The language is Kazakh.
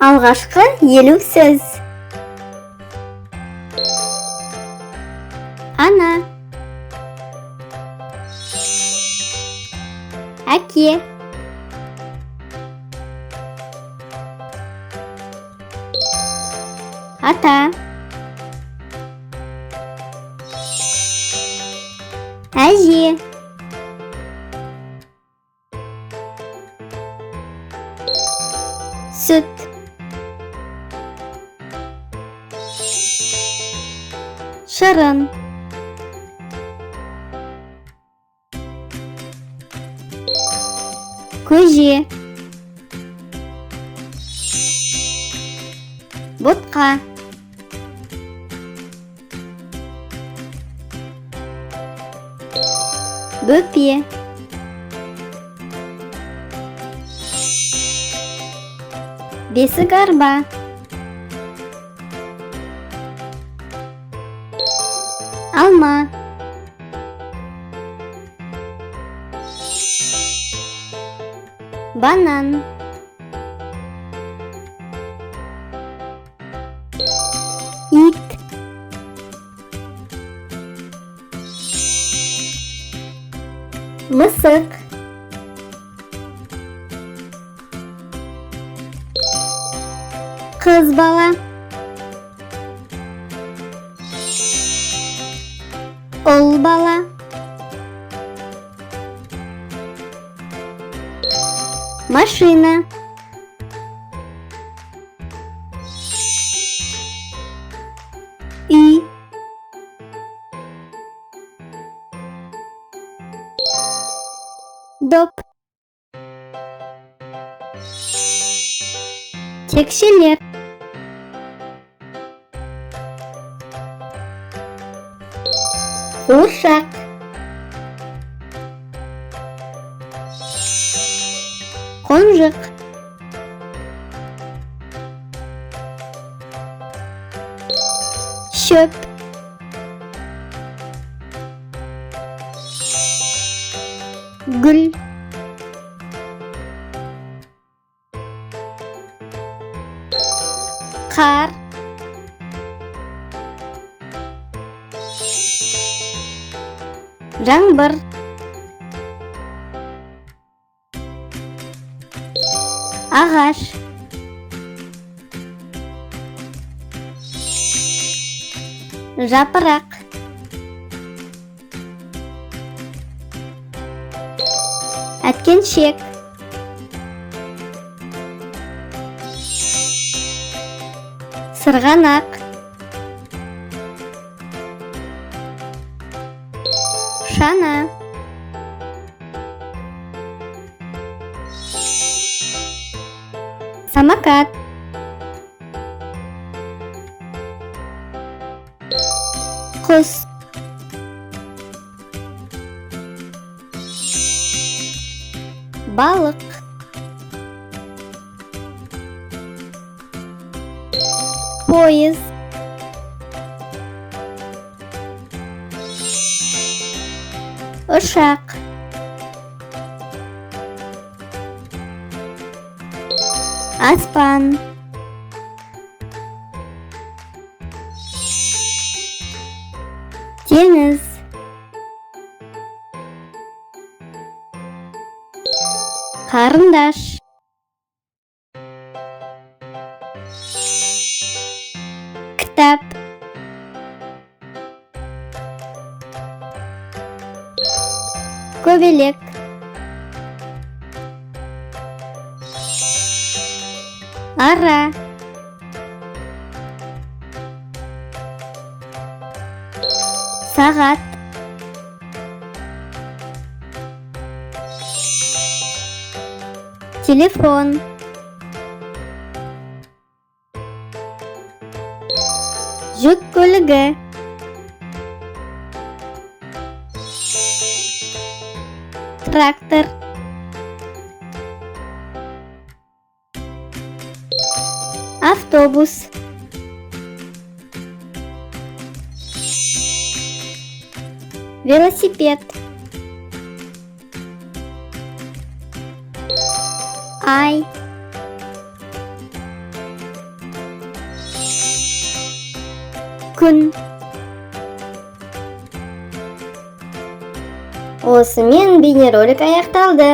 Алғашқы 50 сөз. Ана. Әке. Ата. Әже. Сүт. Шырын. Көже. Ботқа. Бөпе. Бесік арба. Алма. Банан. Ит. Мысық. Қыз бала. Ұл бала. Машина. Үй. Доп. Текшелер. Қуыршақ. Қонжық. Шөп. Гүл. Қар. Жаңбыр. Ағаш. Жапырақ. Әткеншек. Сырғанақ. Шана. Самокат. Құс. Балық. Пойыз. Ұшақ. Аспан. Теңіз. Қарындаш. Кітап. Көбелек. Ара. Сағат. Телефон. Жүк көлігі. Трактор. Автобус. Велосипед. Ай. Күн. Осымен бейнеролик аяқталды.